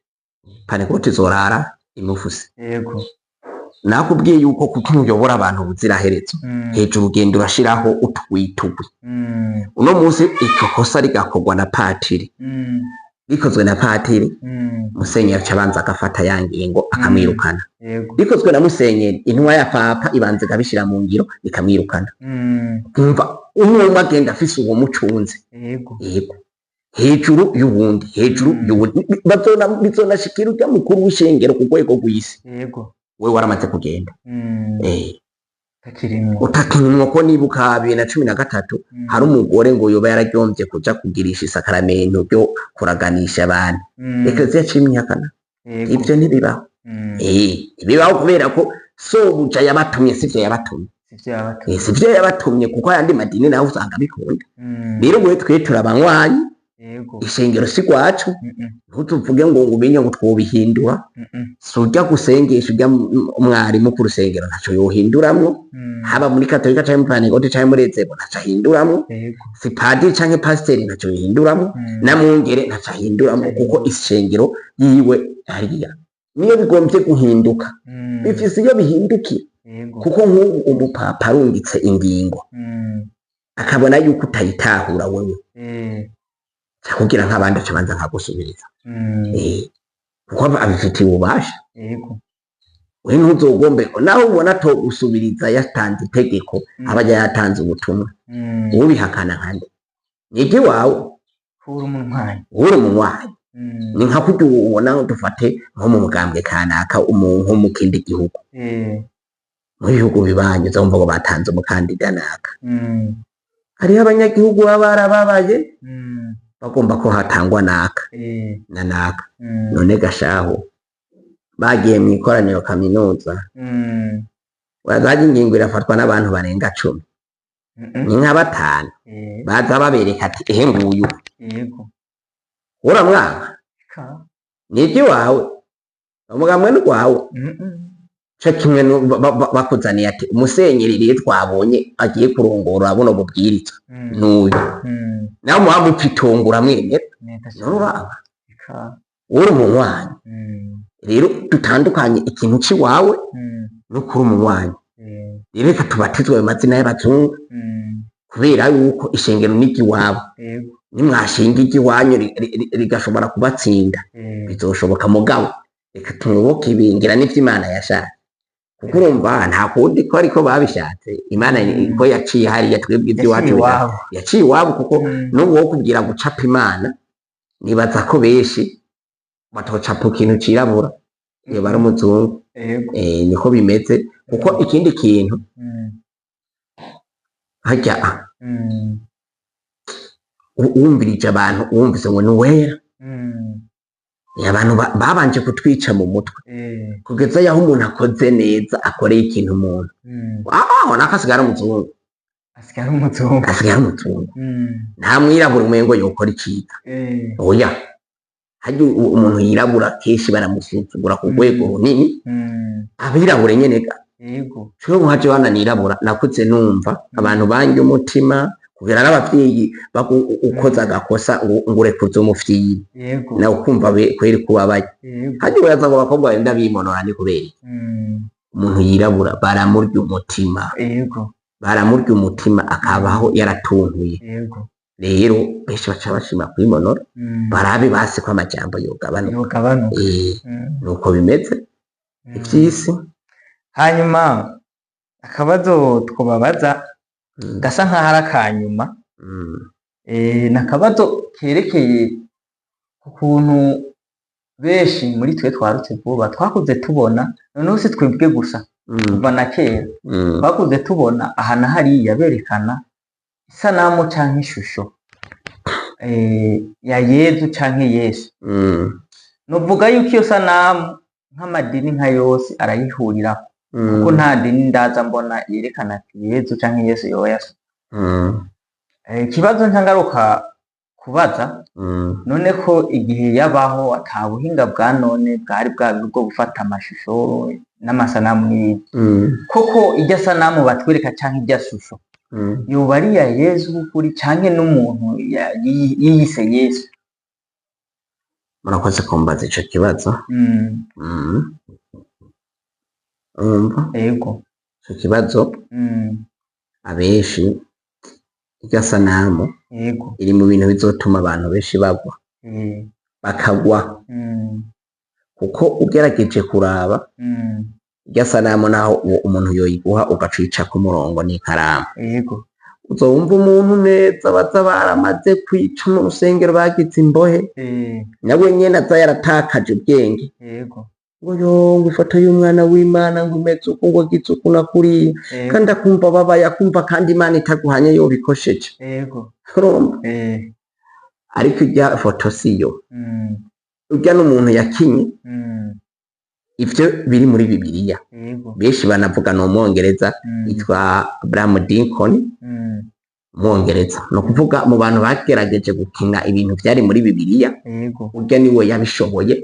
panekoti izorara imufuse. Nakubwiye yuko kuko ntuyobora abantu ubuziraherezo, hejuru ugenda urashiraho utwitugwi. Uno munsi iryo kosa rigakorwa na patiri, rikozwe na patiri, musenyeri aca abanza agafata ya ngingo akamwirukana. Rikozwe na musenyeri, intumwa ya papa ibanza ikabishira mu ngiro ikamwirukana. Umva, umwe umwe agenda afise uwo mucunze. Yego, hejuru y'uwundi, hejuru y'uwundi, bizonashikira urya mukuru w'ishengero ku rwego rw'isi, we waramaze kugenda. Utakirimwo. Utakirimwo, ko nibuka 2013, hari umugore ngo yoba yararyombye kuja kugirisha isakaramento ryo kuraganisha abantu, ekleziya cimyihakana. Ivyo ntibibaho. Ntibibaho kubera ko sobuja yabatumye sivyo yabatumye. Sivyo yabatumye. Sivyo yabatumye, kuko ayandi madini nawe usanga bikunda. Rero wewe, twe turabanywanyi, ishengero si rwacu. Ntutuvuge ngo umenye ngo twobihindura. Sujya gusengesha ujya umwarimu ku rusengero ntaco yohinduramwo, haba muri katolika canke muri pantekote canke muri ezebo ntaco ahinduramwo. Si padiri canke pasiteri ntaco yohinduramwo, na mwungere ntaco ahinduramwo, kuko ishengero yiwe hariya niyo bigombye guhinduka, bifise iyo bihindukira. Kuko nk'ubu umupapa arungitse ingingo, akabona yuko utayitahura wewe, kugira nk'abandi aca abanza nkagusubiriza. Kuko abifitiye ububasha. We ntuzogombe naho ubona atogusubiriza yatanze itegeko, aba yatanze ubutumwa. Ubihakana nkande nigi wawe? Uri umunywanyi. Uri umunywanyi. Ni nka kurya ubona dufate nko mu mugambwe kanaka, nko mu kindi gihugu, mu bihugu bibanyi, uzumva ngo batanze umukandida naka, hariho abanyagihugu baba barababaye, bagomba ko hatangwa naka na naka. None gashaho bagiye mu ikoraniro kaminuza, wazaje ingingo irafatwa n'abantu barenga 10, ni nka batanu, baza babereka ati ehe nguyu. Uramwanga? Ka. Nibyo iwawe, umugambwe n'urwawe. Co kimwe bakuzaniye ati umusenyeri rero twabonye agiye kurongora buno bubwirizwa, n'uyu, nawe muba mupfa itongo uramwemera? Neza none cane. Uraba Ka. uri umunywanyi. Rero dutandukanye ikintu c'iwawe no kuri umunywanyi. Rero reka tubatizwe ayo mazina y'abazungu, kubera yuko ishengero ni iry'iwabo. Nimwashinga iwanyu rigashobora kubatsinda, bizoshoboka. Mugabo reka tumuboke ibingira n'ivyo Imana yashatse, kuko urumva nta kundi ko ariko babishatse. Imana ko yaciye hariya, twebwe iby'iwacu Yaciye iwabo. Yaciye iwabo, kuko n'ubu wo kubwira gucapa Imana, nibaza ko benshi batocapa ikintu cirabura iyo bari umuzungu. Niko bimeze, kuko ikindi kintu harya wumvirije abantu, wumvise ngo ni uwera. Abantu babanje kutwica mu mutwe kugeza yaho umuntu akoze neza, akoreye ikintu umuntu, aho nako asigara umuzungu. Asigara umuzungu. Asigara umuzungu. Nta mwirabura umengo yokora iciza. Oya, harya umuntu yirabura kenshi baramusuzugura ku rwego runini. Abirabure nyene ga. Jewe nka jewe nirabura, nakuze numva abantu banja umutima, kugera n'abavyeyi ukoze agakosa ngo urekuze umufyiri, nawe ukumva kweri kubabaye. Harya uraza ngo abakobwa bagenda bimonora, ni kubera iki? Umuntu yirabura baramurya umutima. Baramurya umutima, akabaho yaratuntuye. Rero benshi baca bashima kwimonora, barabe basi ko amajambo yogabanuka. Yogabanuka. Nuko bimeze ivy'isi. Hanyuma akabazo twobabaza gasa nkaho ari akanyuma, ni akabazo kerekeye ukuntu benshi muri twe twarutse vuba, twakuze tubona, noneho si twebwe gusa, kuva na kera twakuze tubona aha na hariya berekana isanamu canke ishusho ya Yezu canke Yesu. Novuga yuko iyo sanamu nk'amadini nka yose arayihurirako, kuko nta dini ndaza mbona yerekana ati Yezu canke Yesu yoba yasa. Ikibazo ncangaruka kubaza, none ko igihe yabaho ata buhinga bwa none bwari bwabi bwo gufata amashusho n'amasanamu n'ibindi, koko irya sanamu batwereka canke irya shusho yoba ari iya Yezu w'ukuri canke n'umuntu yiyise Yesu? Murakoze kumbaza ico kibazo. Urumva, ico kibazo, abenshi irya sanamu iri mu bintu bizotuma abantu benshi bagwa, bakagwa, kuko ugerageje kuraba irya sanamu, naho umuntu yoyiguha ugaca ku murongo n'ikaramu, uzowumva umuntu neza baza baramaze kwica mu rusengero, bagize imbohe, nawe nyene aza yaratakaje ubwenge, ngo yo, ngo ifoto y'umwana w'Imana ngo imeze uku, ngo agize uku na kuriya, kandi akumva ababaye, akumva kandi Imana itaguhanye yobikosheje. Urumva? Ariko irya foto siyo. Urya n'umuntu yakinye ivyo biri muri Bibiliya. Benshi banavuga ni umwongereza yitwa Abraham Lincoln, umwongereza. Ni ukuvuga mu bantu bagerageje gukina ibintu vyari muri Bibiliya, urya niwe yabishoboye,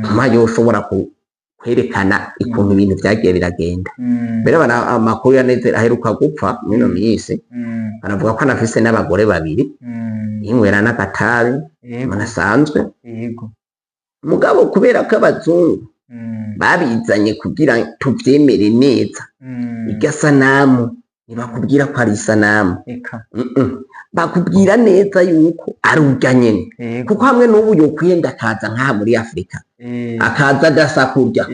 tuma yoshobora kwerekana ukuntu ibintu vyagiye biragenda. Mbere amakuru ya neza, aheruka gupfa mw'ino minsi, baravuga ko anafise n'abagore babiri, yinywera n'agatabi, umuntu asanzwe. Mugabo kubera ko abazungu babizanye kugira tuvyemere neza, irya sanamu ntibakubwira ko ari isanamu. Eka. Bakubwira neza yuko ari urya nyene, kuko hamwe n'ubu yokwiyenda akaza nk'aha muri Afurika, akaza adasa kurya,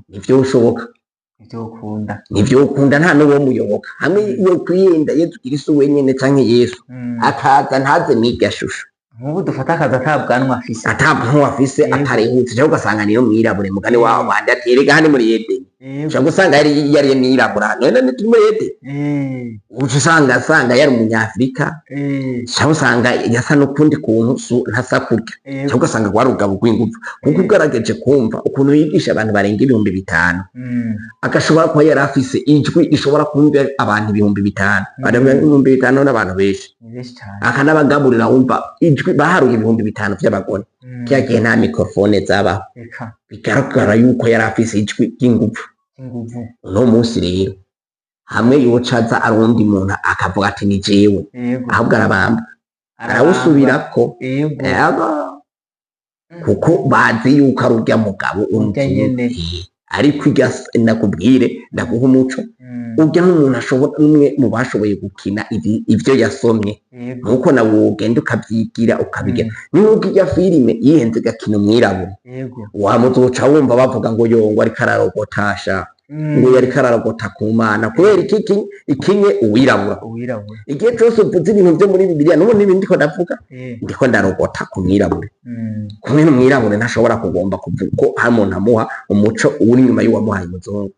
ntivyoshoboka. Ntivyokunda. Ntivyokunda, nta n'uwo muyoboka. Hamwe yokwiyenda Yezu Kristo wenyene canke Yesu, akaza ntaze mw'irya shusho, Nk'ubu dufata akazi ata bwanwa afise, ata bwanwa afise, atarehutse, cyangwa ugasanga niyo mwirabure, mugani wawe bandi ati erega hano muri Edeni, ushobora gusanga yari mwirabura, none turi muri Edeni. Uca usanga yari umunyafurika, cyangwa usanga yasa n'ukundi kuntu, ntasa kurya, cyangwa ugasanga rwari urugabo rw'ingufu, kuko ugerageje kumva ukuntu yigisha abantu barenga 5000, agashobora kuba yari afise ijwi rishobora kumva abantu 5000, barenga 5000 n'abantu benshi, Ni benshi cane. akanabagaburira, wumva ijwi, baharuye 5000 vy'abagore. Kya gihe nta mikrofone zabaho. Eka. Bigaragara yuko yari afise ijwi ry'ingufu. Inguvu. Uno munsi rero hamwe yoca aza ari uwundi muntu akavuga ati ni jewe, ahubwo arabamba, arawusubirako. Ego. Kuko bazi yuko ari urya mugabo Urya nyene. w'umuzungu. Ariko irya ndakubwire, ndaguha umuco, urya n'umuntu ashobora, umwe mu bashoboye gukina ivyo yasomye, nkuko nawe wogenda ukavyigira ukabigira. Nubwo irya filime yihenze igakina umwirabura, wamuzoca wumva bavuga ngo yongwa ariko ararogotasha, ngo yariko ararogota ku Mana kubera iki ikinye uwirabura. Uwirabura. Igihe cose uvuze ibintu vyo muri Bibiliya, n'ubu n'ibindi ndiko ndavuga, ndiko ndarogota ku mwirabure, kumwe n'umwirabure ntashobora kugomba kuvuga ko hari umuntu amuha umuco uri inyuma y'uwamuhaye umuzungu,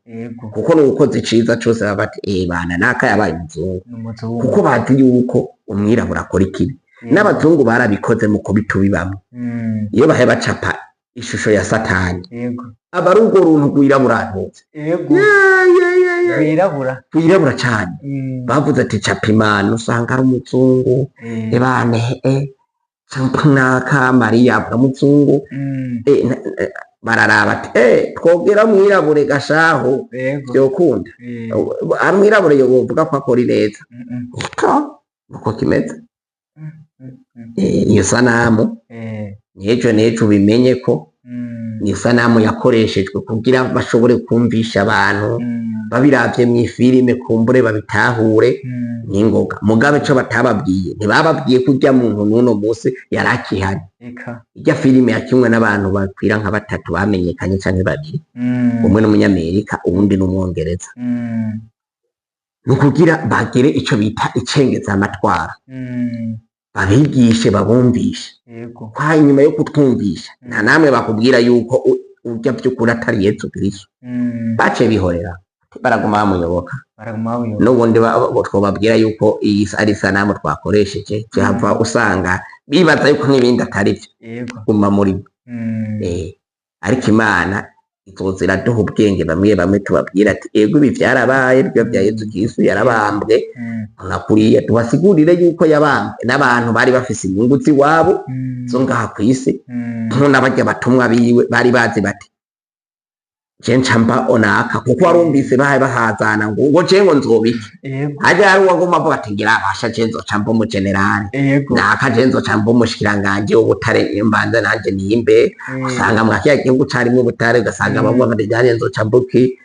kuko n'uwukoze iciza cose baba bati eh bana naka yabaye umuzungu, N'umuzungu. kuko bazi yuko umwirabura akora ikibi. N'abazungu barabikoze mu kubitubibamwo, iyo bahe bacapa ishusho ya Satani, aba ari urwo runtu rwirabura ntutse. Rwirabura. Rwirabura cane. Bavuze ati capa Imana, usanga ari umuzungu, ebane naka Mariya muzungu, bararaba ati twogera mwirabure gashaho, vyokunda ari mwirabure yovuga ko akora ineza, uko kimeze. Iyo sanamu n'ejo n'ejo ubimenye ko iyo sanamu yakoreshejwe kugira bashobore kumvisha abantu, babiravye mw'ifilime kumbure babitahure n'ingoga. Mugabe ico batababwiye, ntibababwiye ko urya muntu n'uno musi yari akihari. Irya filime yakinwe n'abantu bakwira nka batatu bamenyekanye canke babiri, umwe n'umunyamerika uwundi n'umwongereza, ni ukugira bagire ico bita icengezamatwara, babigishe babumvishe. Kwa inyuma yo kutwumvisha, nta namwe bakubwira yuko urya vy'ukuri atari Yesu Kristo. Baciye bihorera, baraguma bamuyoboka. Baraguma bamuyoboka. N'ubundi twobabwira yuko iyi ari sanamu twakoresheje, vyava usanga bibaza yuko n'ibindi atari vyo. Guma muri bo. Ariko Imana izoza iraduha ubwenge, bamwe bamwe tubabwira ati ego ibi vyarabaye, byo vya Yesu Kristo yarabambwe, nakuriya tubasigurire yuko yabambwe n'abantu bari bafise inyungu z'iwabo zo ngaha kw'isi, n'abarya batumwa biwe bari bazi bati je nca mba onaka, kuko warumvise bahaye bahazana ngo je ngo nzobiki, haja hari uwaguma avuga ati ngira abasha je nzoca mba umujenerali, naka je nzoca mba umushikiranganji w'ubutare, mbanze nanje nimbe, usanga mwa kiya gihugu carimwo ubutare, ugasanga bamwe bati nanje nzoca mbuki,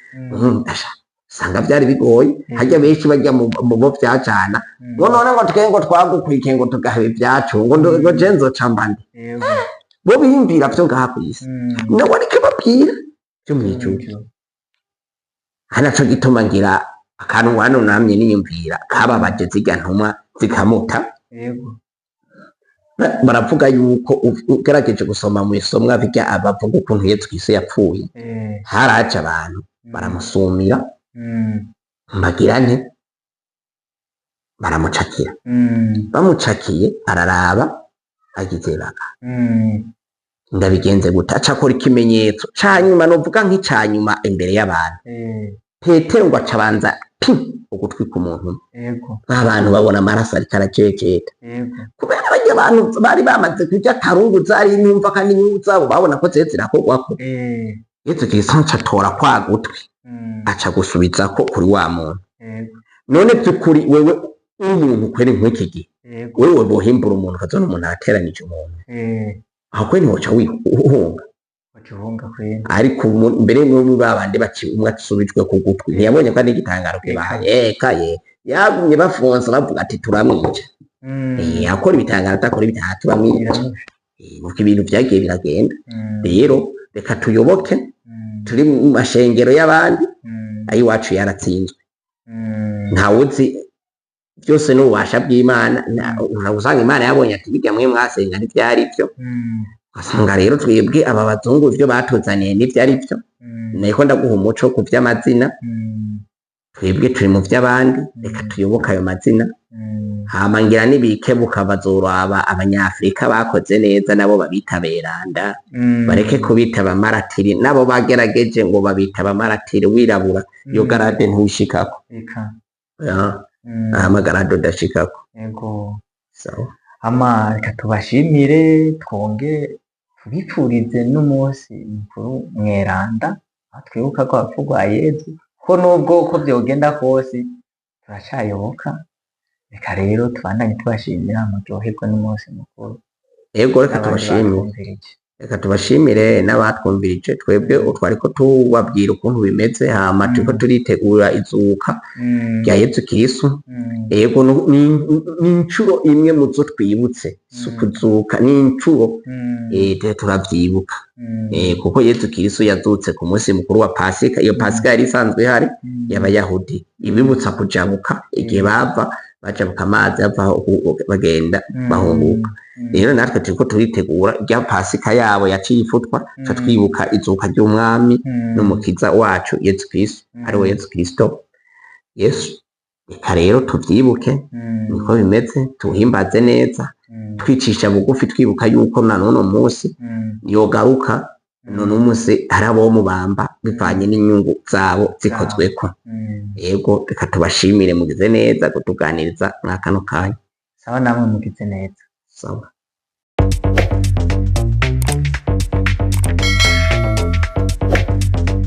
usanga vyari bigoye. Harya benshi barya mu bo vyajana, ngo none ngo twe ngo twagukurikiye ngo tugaheba ivyacu, ngo je nzoca mba nde, bo biyumvira vyo ngaha kw'isi, nawe ariko ababwira vyo mw'ijuru. Hanaco gituma ngira akantu hano namye niyumvira kababaje zirya ntumwa zikamuta. Baravuga yuko ugerageje gusoma mu isomwa birya abavuga ukuntu Yesu Kristo yapfuye, haraje abantu baramusumira, mbagira nte, baramucakira, bamucakiye araraba agize baka ndabigenze gute, aca akora ikimenyetso canyuma, novuga nk'icanyuma imbere y'abantu. Petero ngo acabanza pi ugutwi k'umuntu, abantu babona amaraso ariko araceceta, kubera barya abantu bari bamaze kurya karungu zari intumva, kandi inyungu zabo babona ko ziri zirakorwako. Yesu Kristo aca atora kwa gutwi, aca gusubizako kuri wa muntu. None by'ukuri wewe umuntu kweri nk'iki gihe, wewe bohimbura umuntu ukazona umuntu ateranije umuntu, aho kweri ntiwoca wihunga? Ariko mbere n'umwe babandi baci umwe asubijwe ku gutwi, ntiyabonye ko ari igitangaro kibaye, eka ye yagumye bafonsa bavuga ati turamwica, akora ibitangaro atakora ibitangaro turamwica, nuko ibintu vyagiye biragenda. Rero reka tuyoboke, turi mu mashengero y'abandi, ayiwacu yaratsinzwe, ntawuzi byose n'ububasha bw'Imana. Usanga Imana yabonye ati bijya mwe mwasenga ntivyari vyo, ugasanga rero twebwe aba bazungu ivyo batuzaniye ntivyari vyo. Niko ndaguha umuco ku vy'amazina, twebwe turi mu vy'abandi, reka tuyoboke ayo mazina. Hama ngira nibikebuka bazoraba abanyafrika bakoze neza, nabo babita beranda, bareke kubita abamaratiri, nabo bagerageje ngo babita abamaratiri. Wirabura iyo garade ntushikako, amagarade udashikako. Sawa. Ama reka tubashimire, twonge tubipfurize n'umunsi mukuru mweranda, aho twibuka ko urupfu rwa Yezu, ko nubwo uko vyogenda kose turacayoboka. Reka rero tubandanye tubashimira, muryoherwe n'umunsi mukuru. Ego, reka tubashimire. Reka tubashimire n'abatwumvirije. Twebwe twariko tubabwira ukuntu bimeze, hama turiko turitegura izuka rya Yezu Kristu. Yego, ni incuro imwe muzo twibutse, si ukuzuka, ni incuro turavyibuka. Kuko Yezu Kristu yazutse ku munsi mukuru wa Pasika. Iyo Pasika yari isanzwe ihari y'Abayahudi, ibibutsa kujabuka igihe bava bajabuka amazi bava aho bagenda bahunguka. Rero natwe turiko turitegura irya Pasika yabo yaciye ifutwa, tuca twibuka izuka ry'Umwami n'Umukiza wacu Yezu Kristu, ariwe Yezu Kristo Yesu. Reka rero tuvyibuke, niko bimeze, tuwuhimbaze neza, twicisha bugufi, twibuka yuko na n'uno munsi yogaruka, none umunsi hari abomubamba bivanye n'inyungu zabo zikozweko. Yego, reka tubashimire, mugize neza kutuganiriza mwa kano kanya. Sawa, namwe mugize neza. Sawa.